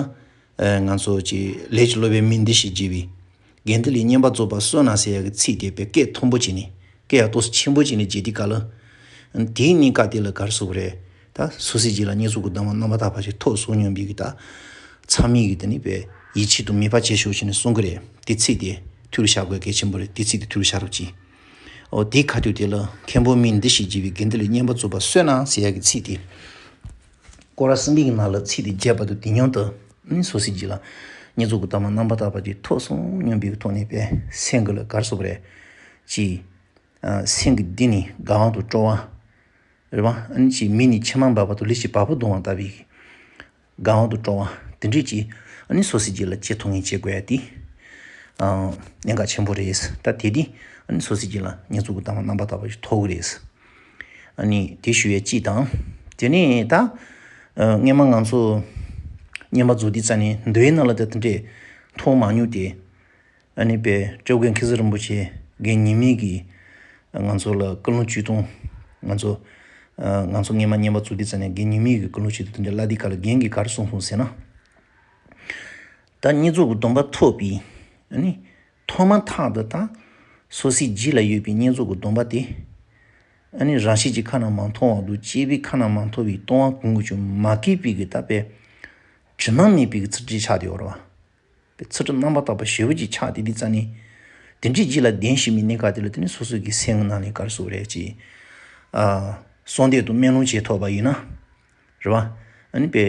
ཨ་ང་ཚོ་ཀྱི་ལས་ཀྱི་སློབ་དཔོན་མིང་འདི་ཞེས་བགྱི་བའི་དགེ་འདུན་ལས་བསྙེན་པར་རྫོགས་པ་གསོལ་ན་ཟེར་ཡ་གི་ཚིག་དེ་དཔེ་སྐད་མཐོན་པོ་བྱས་ནས་སྐད་ཡང་ཏོག་ཙམ་ཆེན་པོ་བྱས་ནས་བརྗོད་དུས་སྐབས་ལ། དེའི་གནས་སྐབས་དེ་ལ་ག་རེ་ཟེར་དགོས་རེད། ད་སོ་སོའི་རྗེས་ལ་བསྙེན་རྫོགས་ཀྱི་སྡོམ་པ་རྣམ་པར་དག་པ་ཞིག་ཐོབ་སོང་སྙམ་པའི་གི་ད། ཚང་མས་གི་དེ་ནི་དཔེ་ཡིད་ཆེས་དང་མོས་པ་བྱེད་ཤོག་བྱས་ནས་གསུང་གི་རེད། དེ་ཚིག་དེ་ཐུགས་ལ་བཞག་དགོས་གལ་ཆེན་པོ་རེད། དེ་ཚིག་དེ་ཐུགས་ལ་བཞག་རོགས་གྱིས། འོ་དེའི་ཁ་ཐུག་དེ་ལ་མཁན་པོ་མིང་འདི་ཞེས་བགྱི་བའི་དགེ་འདུན་ལས་བསྙེན་པར་རྫོགས་པ་གསོལ་ན་ཟེར་ཡ་གི་ཚིག་དེ། སྐོར་ར་གསུམ་པའི་གི་ནང་ལ་ཚིག་དེ་བརྗོད་པ་དང་དེ་མཉམ་དུ་ནི་སོ་སོའི་རྗེས་ལ་བསྙེན་རྫོགས་ཀྱི་སྡོམ་པ་རྣམ་པར་དག་པ་ཅིག་ཐོབ་སོང་སྙམ་པའི་གི་ཐོག་ནས་དཔེ་སེམས་ཀྱི་ལ་ག་རེ་ཟེར་དགོས་རེད། ཅིག་ཨ་སེམས་ཀྱི་གཏིང་ནས་དགའ་བ་དང་སྤྲོ་བ། རེད་བ། ཨ་ནི་ཅིག་མིག་ནས་མཆི་མ་འབབ་པ་དང་ལུས་ཀྱི་བ་སྤུ་ལྡང་བ་ལྟ་བུའི་དགའ་བ་དང་སྤྲོ་བ་དེ་འདྲས་ཀྱིས་ཨ་ནི་སོ་སོའི་རྗེས་ལ་བྱེད་ཐུབ་མཁན་བྱེད་དགོས་ཡ་དེ། ཨ་གནད་འགག་ཆེན་པོ་རེད། ད་དེ་དུས་ཨ་ནི་སོ་སོའི་རྗེས་ལ་བསྙེན་རྫོགས་ཀྱི་སྡོམ་པ་རྣམ་པར་དག་པ་ཞིག་ཐོབ་གི་རེད། ཨ་ནི་དེ་ཞུ་ཡ་གཅིག་དང་། དེ་ནས་ད་ཨ་སྔོན་མ་ང་ཚོ་བསྙེན་པར་རྫོགས་དུས་ཙམ་ནས་མདོའི་ནང་ལ་ད་དེ་འདྲས་མཐོང་མ་མྱོང་སྟེ། ཨ་ནི་དཔེ་སྐྱབས་མགོན་མཁན་ཟུར་རིན་པོ་ཆེ་རྒན་ཉི་མའི་གིས་ང་ཚོ་ལ་ཀུན་སློང་བཅུ་སྟོང་། ང་ཚོ་ཨ་ང་ཚོ་སྔོན་མ་བསྙེན་པར་རྫོགས་དུས་ཙམ་ནས་རྒན་ཉི་མའི་གིས་ཀུན་སློང་བཅུ་སྟོང་དེ་འདྲ་བསླབ་དུས་སྐབས་ལ་རྒན་གྱིས་ག་རེ་གསུངས་སོང་ཟེར་ན། ད་བསྙེན་རྫོགས་ཀྱི་སྡོམ་པ་ཐོབ་པའི་ཨ་ནི་ཐོག་མ་ཐག་ཏུ་ད་སོ་སོའི་རྗེས་ལ་ཡོད་པའི་བསྙེན་རྫོགས་ཀྱི་སྡོམ་པ་དེ་ཨ་ནི་རང་བཞིན་གྱིས་ཁ་ན་མ་ཐོ་བ་དང་བཅས་པའི་ཁ་ན་མ་ཐོ་བའི་ལྟུང་བ་གང་གིས་ཀྱང་མ་གོས་པའི་གི་ད་དཔེ་དྲི་མ་མེད་པའི་གི་ཚུལ་ཁྲིམས་ཆགས་བསྡད་ཡོད་རེད་བ། པའི་ཚུལ་ཁྲིམས་རྣམ་པར་དག་པ་ཞེ་པོ་ཅིག་ཆགས་དེ་དུས་ཙམ་ནས། དེ་འདྲའི་རྗེས་ལ་གདན་ཞུས་པའི་གནས་སྐབས་དེ་ལ་དེ་ནི་སོ་སོ་གི་སེམས་ཀྱི་ནང་ནས་ག་རེ་ཟེར་དགོས་རེད་ཅེས། ཨ་གསོལ་འདེབས་དང་སྨོན་ལམ་བྱེད་ཐུབ་པ་ཡིན་ན། རེད་བ། ཨ་ནི་དཔེ་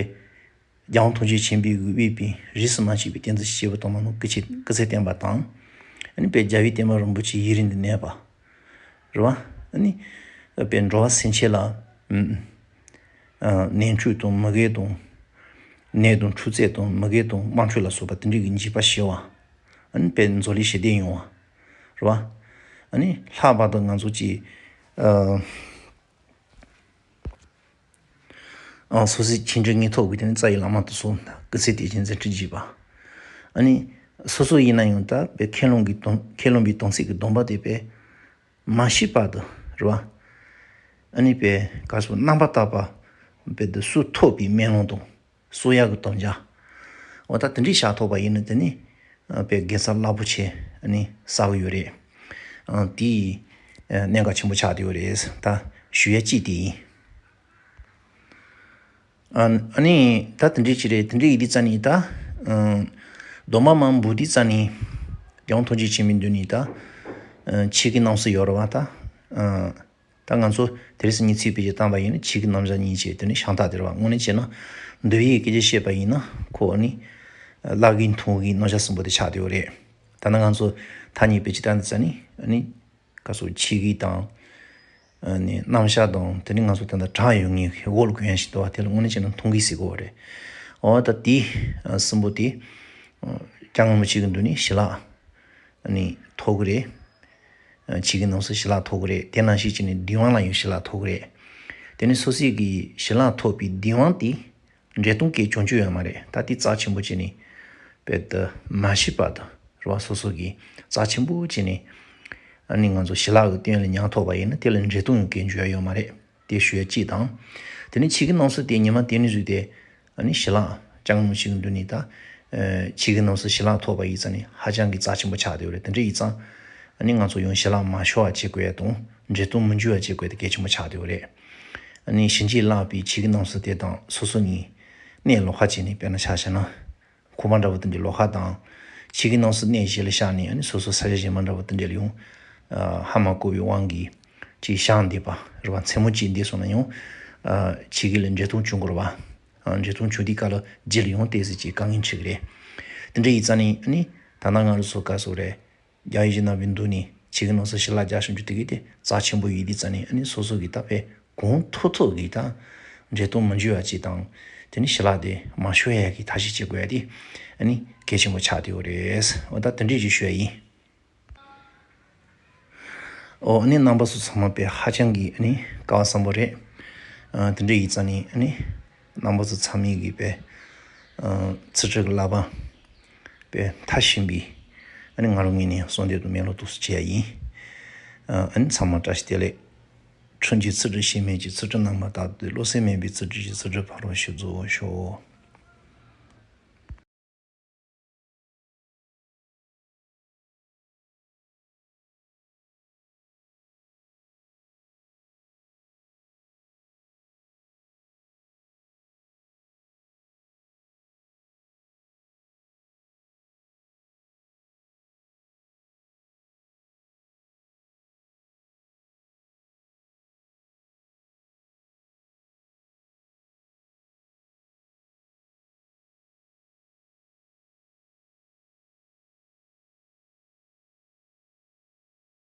རྒྱལ་དབང་ཐུགས་རྗེ་ཆེན་པོས་དབུས་པའི་རིས་སུ་མ་ཆད་པའི་བསྟན་འཛིན་སྐྱེས་བུ་དམ་པ་རྣམས་སྐུ་ཚེ་སྐུ་ཚེ་བརྟན་པ་དང་། ཨ་ནི་དཔེ་རྒྱལ་བའི་བསྟན་པ་རིན་པོ་ཆེ་ཡུན་རིང་དུ་གནས་པ། རེད་བ། ཨ་ནི་དཔེ་འགྲོ་བ་སེམས་ཅན་ལ་ཨ་ནད་འཁྲུག་དང་མུ་གེ་དང་། ནད་དང་འཁྲུག་རྩོད་དང་མུ་གེ་དང་དམག་འཁྲུག་ལ་སོགས་པ་དེ་འདྲའི་གི་འཇིགས་པ་ཞི་བ། ཨ་ནི་དཔེ་འཛོམས་ལས་ཞི་བདེ་ཡོང་བ། རེད་བ། ཨ་ནི་ལྷག་པར་དུ་ང་ཚོ་ཀྱི་ཨ། ཨང་སོ་སོའི་ཆོས་འབྲེལ་ངེས་ཐོབ་ཀྱི་དེ་ནི་རྩ་བའི་བླ་མ་དེ་ཚོ་སྐུ་ཚེ་བརྟན་ཅིང་མཛད་འཕྲིན་རྒྱས་པ། ཨ་ནི་སོ་སོ་ཡིན་ན་ཡང་ད་དཔེ་ཁས་བླངས་ཀྱི་དོན་ཁས་བླངས་པའི་དམ་ཚིག་གི་སྡོམ་པ་དེ་དཔེ་མ་ཤི་བར་དུ་རེད་བ། ཨ་ནི་དཔེ་ག་སོ་རྣམ་པར་དག་པ་དཔེ་དུ་སུ་ཐོབ་པའི་སྨོན་ལམ་དང་གསོག་ཡག་གི་དམ་བཅའ། འོ་ད་དེ་འདྲའི་བྱ་ཐོབ་པ་ཡིན་ན་དེ་ནི་དཔེ་དགེ་རྩ་རླབས་པོ་ཆེ་ཨ་ནི་བསགས་ཡོད་རེད། ཨ་དེ་གནད་འགག་ཆེན་པོ་ཆགས་བསྡད་ཡོད་རེད། ད་ཞུ་ཡ་གཅིག་དེ་ཡིན། ཨ་ཨ་ནི་ད་དེ་འདྲའི་ཅི་རེད། དེ་འདྲའི་ཡིན་དུས་ཙ་ནི་ད་ཨ་སྡོམ་པ་མར་འབུལ་དུས་ཙ་ནི་རྒྱལ་དབང་ཐུགས་རྗེ་ཆེན་པོའི་མདུན་ནས་ད་ཨ་ཆོས་ཀྱི་རྣམ་གསུམ་ཡོད་རེད་བ། ད་ཨ་ད་ང་ཚོ་དེ་རིང་སང་ཉིན་ཚིག་བེད་སྤྱོད་བཏང་པ་ཡིན་ན་ཆོས་ཀྱི་རྣམ་གཞག་གཉིས་བྱས་དེ་ནི་བྱང་ཐག་དེ་རེད་བ། དངོས་གནས་བྱས་ན་འདུལ་བའི་སྐད་ཆ་བཤད་པ་ཡིན་ན་ཁོ་ཨ་ནི་བླ་གིས་མཐོང་གི་རྣམ་གཞག་གསུམ་པོ་དེ་ཆགས་བསྡད་ཡོད་རེད། ད་ནི་ང་ཚོ་ཐ་སྙད་བེད་སྤྱོད་བཏང་དུས་ཙ་ནི་ཨ་ནི། ག་སོགས་ཆོས་བརྒྱུད་དང་། ཨ་ནི་རྣམ་གཞག་དང་དེ་ནི་ང་ཚོ་ད་ལྟ་གྲགས་ཡོད་ངེས་ཀྱི་འོག་ལ་གོན་ཡ་ཞིག་འདུག་བ། དེ་ལ་དངོས་གནས་བྱས་ན་མཐོང་གི་ཟེར་དགོས་པ་རེད། འོ་ད་དེ་ཨ་གསུམ་པོ་དེ་ཨ་སྐྱབས་མགོན་རིན་པོ་ཆེ་གི་མདུན་ནས་ཞི་ལྷག་ཨ་ནི་ཐོབ་གི་རེད། ཆོས་ཀྱི་ནང་གསེས་ཞི་ལྷག་ཐོབ་ཀྱི་རེད། དེ་ནང་བཞིན་བྱས་ནས་སྡིག་དབང་ལ་ཡང་ཞི་ལྷག་ཐོབ་ཀྱི་རེད། དེ་ནི་སོ་སོའི་གི་ཞི་ལྷག་ཐོབ་པའི་སྡིག་དབང་དེ་འབྲས་སྤུངས་སྐད་བྱུང་རྒྱུ་ཡོད་མ་རེད། ད་དེ་རྩ་ཆེན་པོ་བྱས་ནས་དཔེ་དེ་མ་ཤེས་པ་དང་རེད་བ། སོ་སོ་གི་རྩ་ཆེན་པོ་བྱས་ནས་ཨ་ནི་ང་ཚོ་ཞི་ལྷག་གི་སྟེང་ལ་མྱང་ཐོབ་པ་ཡིན་ན་དེ་ལ་འབྲས་སྤུངས་ཡང་སྐད་འཇུག་ཡ་ཡོད་མ་རེད། དེ་ཞུ་ཡ་གཅིག་དང་། དེ་ནི་ཆོས་ཀྱི་ནང་གསེས་དེ་ཉི་མ་དེ་ནས་བཟུང་སྟེ་ཨ་ནི་ཞི་ལྷག་ཅང་མི་ཤེས་ཀྱི་འདུག་ནི་ད། ཨ་ཆོས་ཀྱི་ནང་གསེས་ཞི་ལྷག་ཐོབ་པ་ཡིན་ཙང་ནི་ཧ་ཅང་གི་རྩ་ཆེན་པོ་ཆགས་བསྡད་ཡོད་རེད། དེ་འདྲ་ཡིན་ཙང་ཨ་ནི་ང་ཚོ་ཡང་ཞི་ལྷག་མ་ཤོར་བ་བྱེད་དགོས་ཡ་དང་འབྲས་སྤུངས་མི་འགྱུར་བ་བྱེད་དགོས་དེ་གལ་ཆེན་པོ་ཆགས་བསྡད་ཡོད་རེད། ཨ་ནི་བྱིན་གྱིས་བརླབས་པའི་ཆོས་ཀྱི་ནང་གསེས་དེ་དང་སོ་སོ་ནས་གནས་ལོགས་ཀ་བྱས་ནས་དཔེར་ན་ཆ་བཞག་ན། ཁང་པ་འདྲ་བོ་དེ་འདྲའི་ལོགས་ཀ་དང་། ཆོས་ཀྱི་ནང་གསེས་གནས་གཞན་ལ་བཞག་ནས་ཨ་ནི་སོ་སོ་ས་ཆ་གཞན་མ་འདྲ་བོ་དེ་འདྲ་ལ་ཡང་། ཨ་ཧ་མ་གོ་བའི་དབང་གིས་ཅིག་བཞག་བསྡད་པ་རེད་བ། མཚན་མོ་གཅིག་བསྡད་སོང་ན་ཡང་། ཨ་ཆོས་ཀྱི་ལ་འབྲས་སྤུངས་བྱུང་དགོས་རེད་བ། ཨ་འབྲས་སྤུངས་བྱུང་དུས་སྐབས་ལ་རྗེས་ལ་ཡང་ཏོག་ཙམ་ཅིག་དཀའ་ངལ་འཕྲད་ཀྱི་རེད། དེ་འདྲ་ཡིན་ཙང་ནི་ཨ་ནི་ད་ལྟ་ང་རང་ཚོ་ག་ཟེར་དགོས་རེད། རྒྱ་ཡིག་གི་ནང་བཞིན་འདུག་ནི་ཆོས་ཀྱི་ནང་གསེས་ཞི་ལྷག་རྒྱག་བཞིན་རྒྱུ་དེ་གི་དེ་རྩ་ཆེན་པོ་ཡིན་དུས་ཙང་ནི་ཨ་ནི་སོ་སོ་གི་ད་དཔེ་གང་ཐུབ་ཐུབ་གི་ད་འབྲས་སྤུངས་མི་འགྱུར་བ་ཅིག་དང་། དེ་ནི་ཞི་ལྷག་དེ་མ་ཤོར་ཡ་གི་ཐབས་ཤེས་བྱེད་དགོས་ཡ་དེ་ཨ་ནི་གལ་ཆེན་པོ་ཆགས་བསྡད་ཡོད་རེད། འོ་ད་དེ་འདྲས་ཅིག་ཞུ་ཡ་ཡིན། འོ་ཨ་ནི་རྣམ་པ་ཚོ་ཚང་མ་དཔེ་ཧ་ཅང་གི་ཨ་ནི་སྐལ་བ་བཟང་པོ་རེད། ཨ་དེ་འདྲས་ཡིན་ཙང་ནི་ཨ་ནི་རྣམ་པ་ཚོ་ཚང་མས་གི་དཔེ་ཨ་ཚུལ་ཁྲིམས་ཀྱི་བསླབ་པ་དཔེ་མཐར་ཕྱིན་པའི་ཨ་ནི་ང་རང་ངོས་ནས་གསོལ་འདེབས་དང་སྨོན་ལམ་ཏོག་ཙམ་བྱེད་ཡ་ཡིན། ཨ་ཨ་ནི་ཚང་མ་བཀྲ་ཤིས་བདེ་ལེགས། འཁྲུལ་རྒྱུའི་ཚུལ་ཁྲིམས་ཤེས་མེད་ཀྱི་ཚུལ་ཁྲིམས་རྣམ་པར་དག་སྟེ། བློ་སེམས་མེད་པའི་ཚུལ་ཁྲིམས་ཀྱི་ཚུལ་ཁྲིམས་ཕ་རོལ་ཕྱིན་རྫོགས་ཤོག།